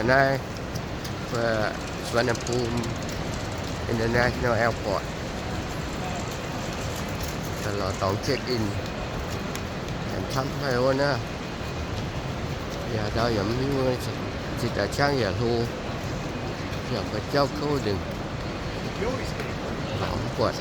Naaiv, Suvarnabhumi International Airport, lorz dorngx check in, camv haic wuov naaiv. Yaac ndau yaac mv hiuv, zinh daaih ciangv yaac hlo, yaac mbuo jauv kouv nzengc, mv buatc.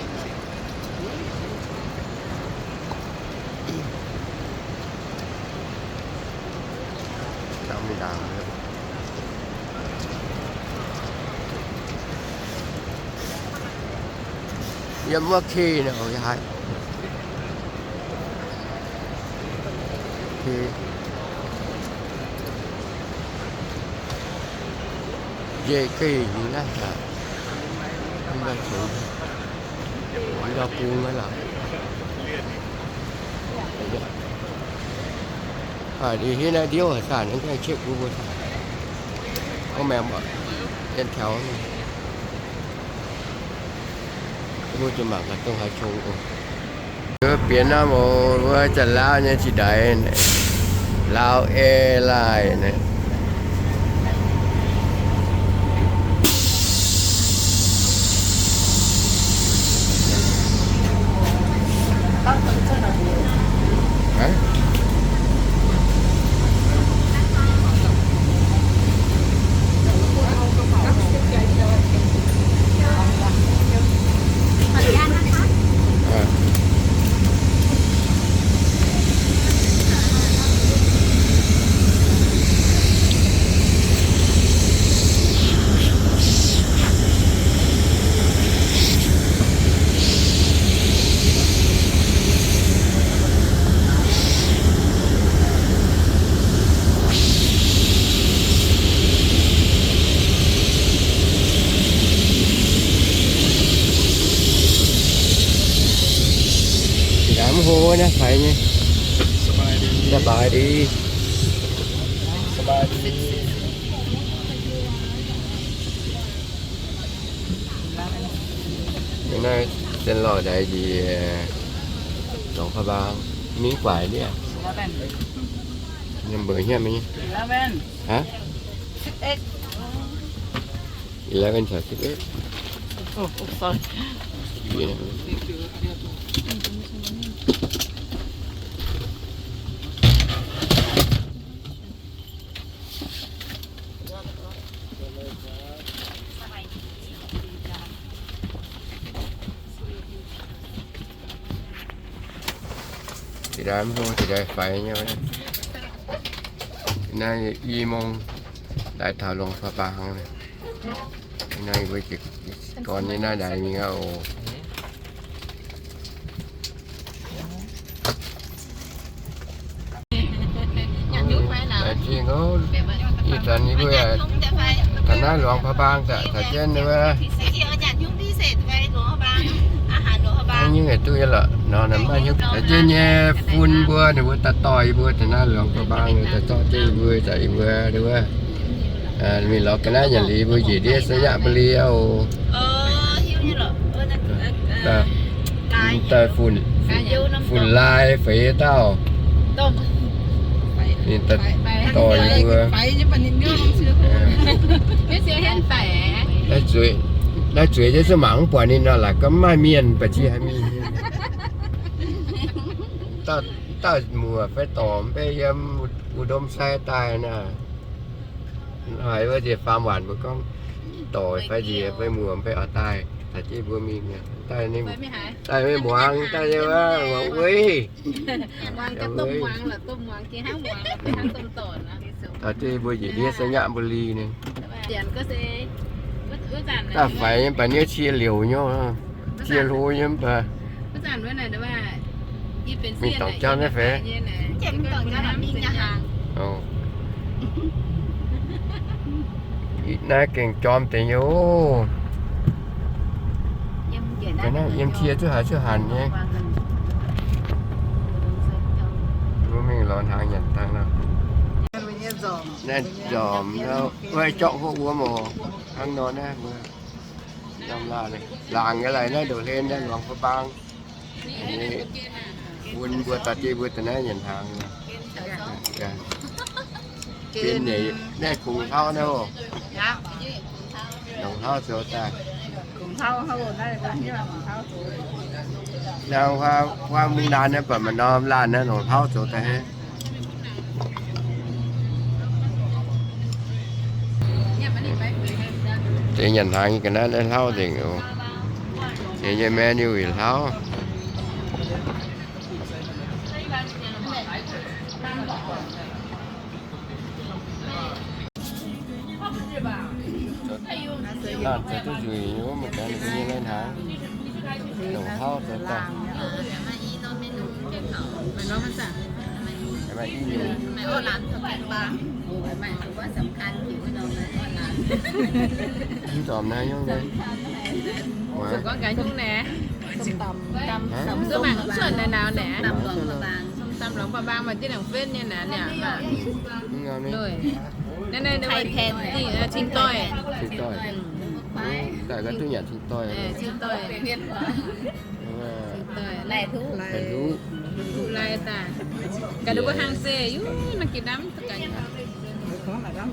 Yiem wuov kê nor, njiec geh naaiv, ndau bung aqv lorqc. Ih hiuv naaiv ndiouv haaix zanc, gaengh check bun mbuo. Gorngv maengx mbuo yiem taux, mbuo zuqc mangc gaax dongh haaix qongx oc. Mbuo bieqc norm oc, mbuo Janx-Laauv nyei zinh ndaix, Laauv Airlines naaiv. Mv hlo naaiv faix nyei. สบายดี สบายดี Naaiv se lorh ndaix njiec Luangh Prabang mingh guaix ndiev. Yiem mbuo hietv mingh. Haaix? Eleven caux six eight. Zinh ndaix mv hlo, zinh ndaix faix nyei. Naaiv i mong daaih taux Luangh Prabang. Naaiv mbuo jiez gorn nyei naaiv ndaix mingh aqv oc. Ih zanc yie mbuo taux naaiv Luangh Prabang zaqc, taux jienv wuov, hnangv nyungc duqv nyei lorqc nor, maiv hiuv. Taux jienv nyei fun mbuo, ninh mbuo daaih doix yie mbuo taux naaiv Luangh Prabang, daaih zorqv jienv yie mbuo, zorqv yie mbuo wuov, mingh lorz ga'naaiv nyanc liuz mbuo njiec ndiev Xayaburi oc. Daaih fun-, fun-laai feix dauh. Ninh daaih doix yie mbuo. Naaiv zueiz, naaiv zueiz jienv zungv mangc mv buatc ninh nor, laaix gorngv maaih mienh ba'gi haiz mingh. Dauh muoc fai dorc mv bei yiem Udomv Sai daaih naaiv. Haiz wuov njiec faam waanc mbuo gorngv dorc fai njiec fai muoc fai oix daaih, daaih jienv mbuo mingh, daaih mingh muangx, daaih nyei wuov, muangx uix. Daaih jienv mbuo njiec ndiev Xayaburi ninh. Daaih faix nyei, baac nyei cie liouc nyei, cie hlo nyei mv baac. Mingh dorngc jauv naaiv fai? Naaiv gengh jorm deix nyei oc. Yiem cie zuqc haaix zuqc hanc nyei. Mbuo mingh lorz hnaangx nyanc dangh nor. Naaiv nzormc nor, wuov jorqv hopv wuom oc. Hnangv nor naaiv mbuo norm laanh, laangc nyei laih naaiv ndoqc hlen naaiv Luangh Prabang. Bun mbuo daaih dieh mbuo daaih naaiv nyanc hnaangx. Benx nyei, naaiv kungx hlauv naaiv oc. Longc hlauv zoux daaih. Naaiv huaav mungv laanh naaiv, buatc maaih norm laanh naaiv longc hlauv zoux daaih. Deix nyanc hnaangx nyei ga'naaiv naaiv hlauv nzengc oc. Nyei menu hlauv. Laanh zoux duqv nzueic nyei, mv baac ninh mbuo nyei lai hnaangx, longc hlauv zoux daaih. Mv zormx naaiv nyungc naaiv. Hah? Mv baac cuotv naaiv nor naaic, ส้มตำ หลวงพระบาง maaih jienv naaic fen nyei naaic. Naaiv, naaiv, naaiv, cing doih. Cing doih. Daaih ga'duqv nyanc cing doih. Cing doih. Cing doih. Laih hluqv. Hluqv lai daaih. Ga'ndiev mbuo hlang se, yuv, naaiv ga'ndamv. Naaiv ga'ndamv,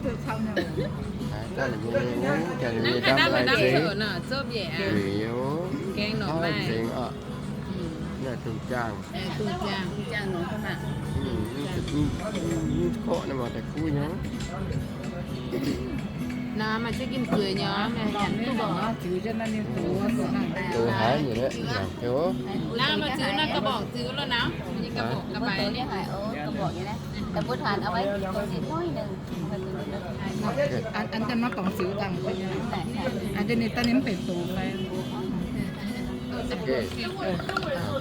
ga'ndamv coqv nor, zopv yaac. Gaeng norqc maaih. Naaiv dungz jaangh. Dungz jaangh. Mv korqv naaiv maaih daaih kuv nyei. Naaiv maaih ziex gimh zueiz nyei. Doz haaix nyei leh. Naaiv maaih ziux naaiv กระบอก ziux lo naaiv. Ninh กระบอก กระบอก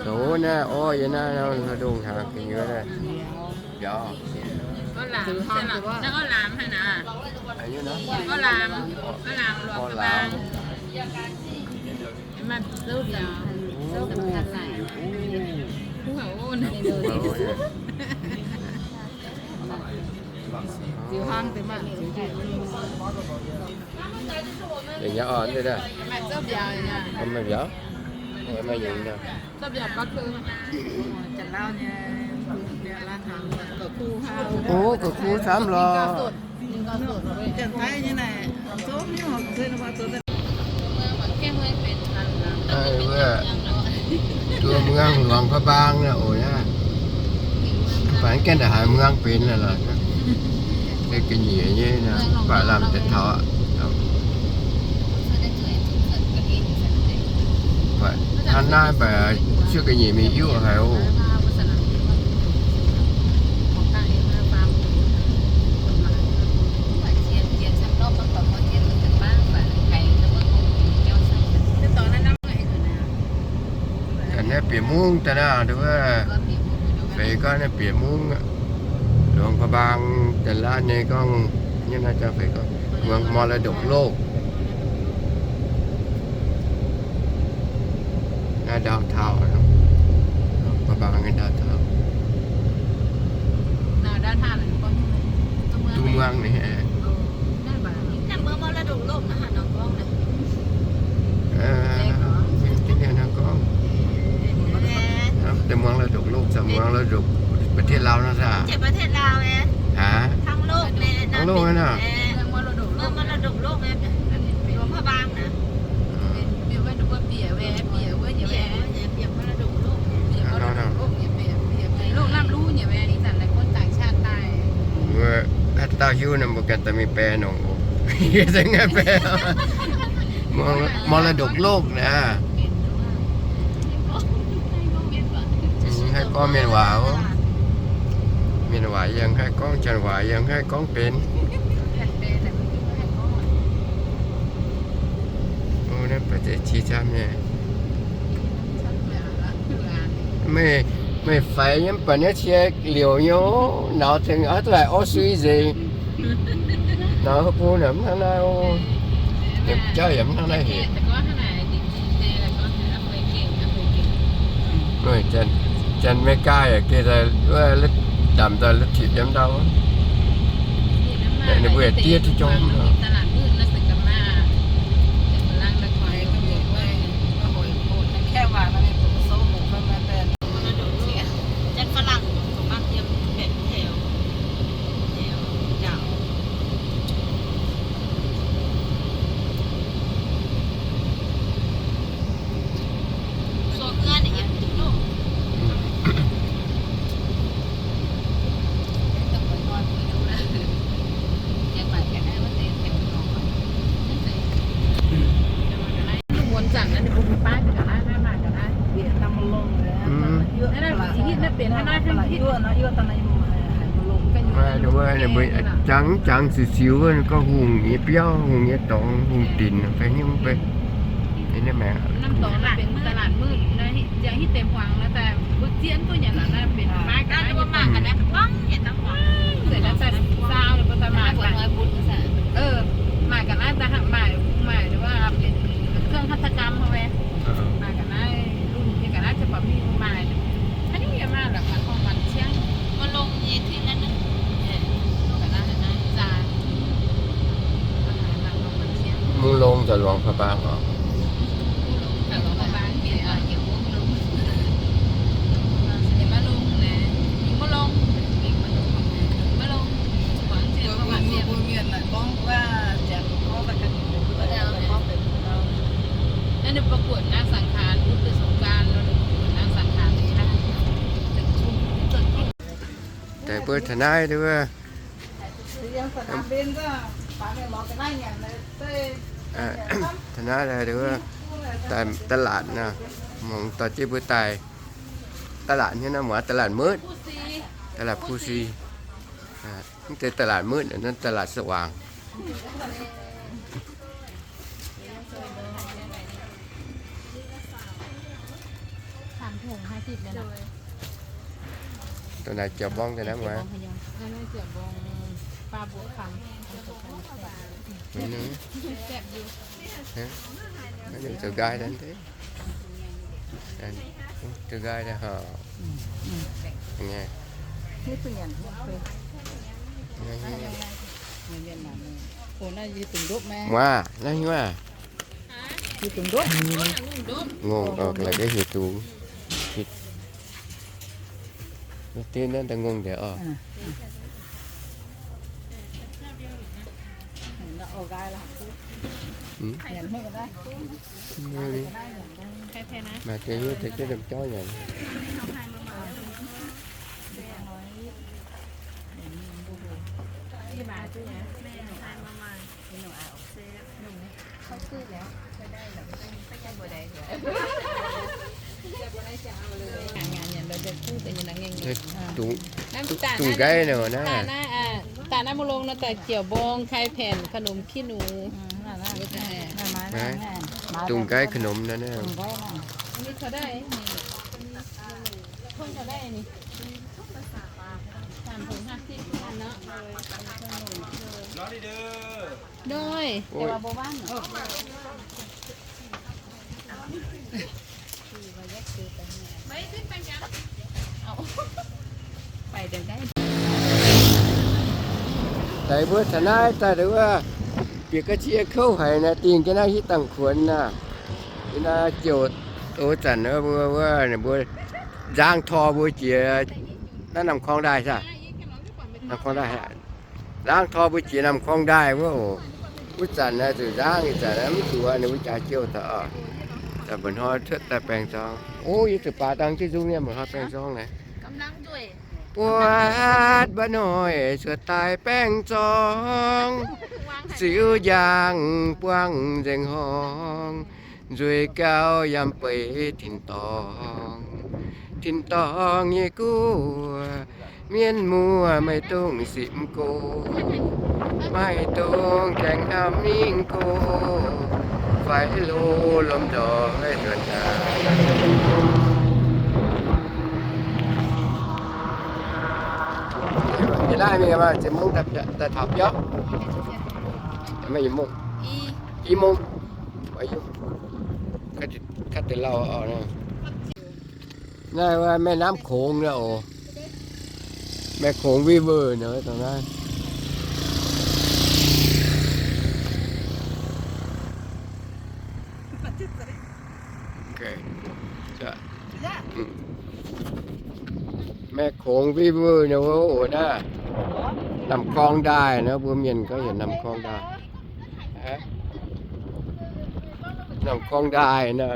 Doz naaiv orv yie naaiv ndongh haaix ga'nyuoz daaih. Biaux. Orv laamx, orv laamx, orv laamx. Ziux hnangv deix maah. Dingc nyei orv, maaih biaux, maaih yungz. Ov, ga'kuv camv lorqc. Wuov, duqv muangx หลวงพระบาง naaiv oc. Mv baac gaengh daaih haiz muangx benx lorqc. Ga'nyiec nyei, mv baac lamh deix taux aqv. Hnangv naaiv mv baac cuotv ga'nyiec mingh iuv haic oc. Ga'naaiv bieqc mungv daaih naaiv, nduov, feix gorngv naaiv bieqc mungv aqv. หลวงพระบาง daaih laanh nyei gorngv, nyei naaiv jangx feix gorngv เมืองมรดกโลก. Naaiv downtown, หลวงพระบาง downtown. Du muangx naaiv. เมืองมรดกโลก naaiv haaix nor gorngv naaiv? Deix muangx มรดกโลก caux มรดก ประเทศลาว naaiv saah? ประเทศลาว haaix? ทั้งโลก naaiv. เมืองมรดกโลก หลวงพระบาง naaiv. Wuov, haaix dauh hiuv nor mbuo ganh daaih mingh แปล nongc oc. Yie se ngaih แปล. มรดกโลก naaiv. Haih gorngv mienh waac oc. Mienh waac yie haih gorngv, janx waac yie haih gorngv benx. Naaiv baac ziex qiex camv nyei. Meih, meih faix nyei mv baac naaiv cie liouc nyei oc. Nauz tengx oix duqv haiz orv sui nzengc. Nauz haaix bung naaic mv hnangv naaiv oc. Jauv yaac mv hnangv naaiv hec. Janx-Meigaa yaac geh daaih wuov, damc daaih la'tipc yiem ndau. Ninh mbuo yaac diev duqv jomc. Jangx jangx sic-siux, gorngv hungh nyei biauv, hungh nyei dorngx, hungh dinc, fai hnyouv fai. Daaih mbuo taux naaiv wuov, taux naaiv daaih wuov, daaih ตลาด nor, mangc dorh jienv mbuo daaih ตลาด nyei nor, muangx ตลาด Mớt, ตลาด Pu Si. Mv zeiz ตลาด Mớt, naaiv ตลาด Sa Wangc. Dongh naaiv ziouc mbong deix naaiv muoz. Zoux nqaai daaih deix. Zoux nqaai daaih hov. Muoz, naaiv hiuv aac. Ngongh, la'gengh hiuv duqv. Deix naaiv daaih ngongh deix oc. Maaih deix hiuv deix jienv domh jauv nyanc. Dungz nqaiv nor naaiv. Daaih naaiv mbuo longx nor daaih ziouc mbong kai แผ่นขนมขี้หนู. Dungz nqaiv ขนม nor naaiv. Hnoi. Daaih mbuo taux naaiv daaih wuov, bieqc ga'sie kouv haic naaiv, dingh jienv naaiv hitv dangh kuonx naaiv. Yie naaiv ziouc doz zanc wuov, mbuo wuov, mbuo nzangv tor mbuo jiex naaiv ลำคลอง daaih saah? ลำคลอง daaih. Nzangv tor mbuo jiex ลำคลอง daaih wuov oc. Wuov zanc naaiv zuqc nzangv, ih zanc naaiv mv zuqc, ninh mbuo jaax jiouh taux oc. Zanc mba'hnoi cuotv daaih baengh zorng. O, yie zuqc baac dangh jienv nzung nyei, mba'hnoi baengh zorng naaic. Buatc mba'hnoi cuotv daaih baengh zorng, siou njang buangv nzengc horngh, nzueic gauh yaac beiv tin-dorngh. Tin-dorngh nyei guoqv, mienh muoz maiv dungx sipv gox, maiv dungx gaengh hnamv mingh gox, fai lo lomh ndoih nzuonx daaih. Yie naaiv mingh maaih ziepc mungv daaih taux biauv. Maiv i mungv, i mungv. Naaiv แม่น้ำโขง naaiv oc. แม่โขง River นาะ ตรงนั้น แม่โขง River นาะ โอ้โห นะ น้ำคลองได้นะ พวกเมียนก็เห็นน้ำคลองได้ ฮะ น้ำคลองได้นะ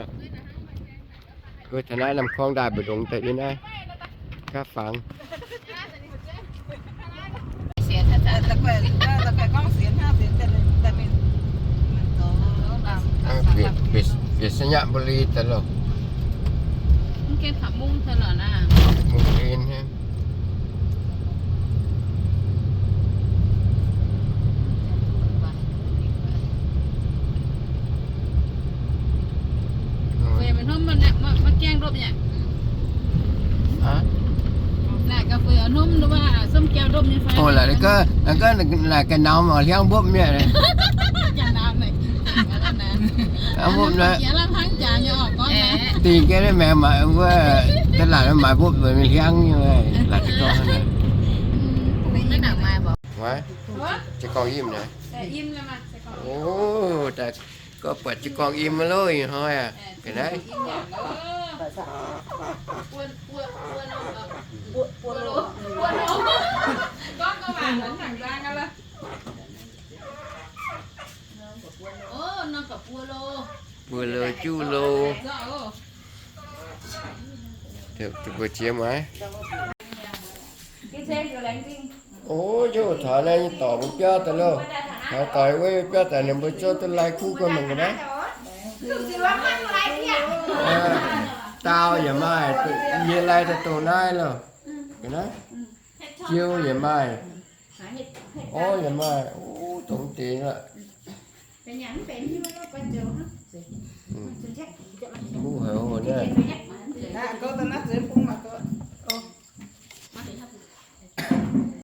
Ơ, taux naaiv น้ำคลองได้ mbu'ndongx daaih yie naaiv. Gapv fangx. Bieqc, bieqc, Bieqc Sainyabuli daaih loh. Mv gaengh taux mungv daaih lorqc naaiv. Mungv en hnangv. Feix maiv hnomv, maiv gaengh ndopv nyei. Naaic gaax feix hnomv, mv baac somv gaengh ndopv nyei fai? Naaic gaax naaic ga'nauz oix hliangv mbopv mi'aqv. Mbopv naaiv. Dingh jienv maengx maaiz wuov, da'laatc maaiz mbopv mbuo hliangv nyei, laatc gorngv naaic. Jiez gorngv im naaic. O, gorngv buatc jiez gorngv im loh, ih hnoi aqv. Ga'naaiv. Buo lo juqv lo. Mbuo jiex maaiz. O, yie taux naaiv nyei dorc mbuo biauv daaih loh. Taux dorc wuov biauv daaih ninh mbuo zorqv duqv lai kuv gu'nyuoz mangc ga'naaiv. Daauh yaac maaih, nyei lai daaih dongh naaiv loh. Ga'naaiv. Jiou yaac maaih. Orv yaac maaih. O, dongh deix aqv. Kuv haic naaiv.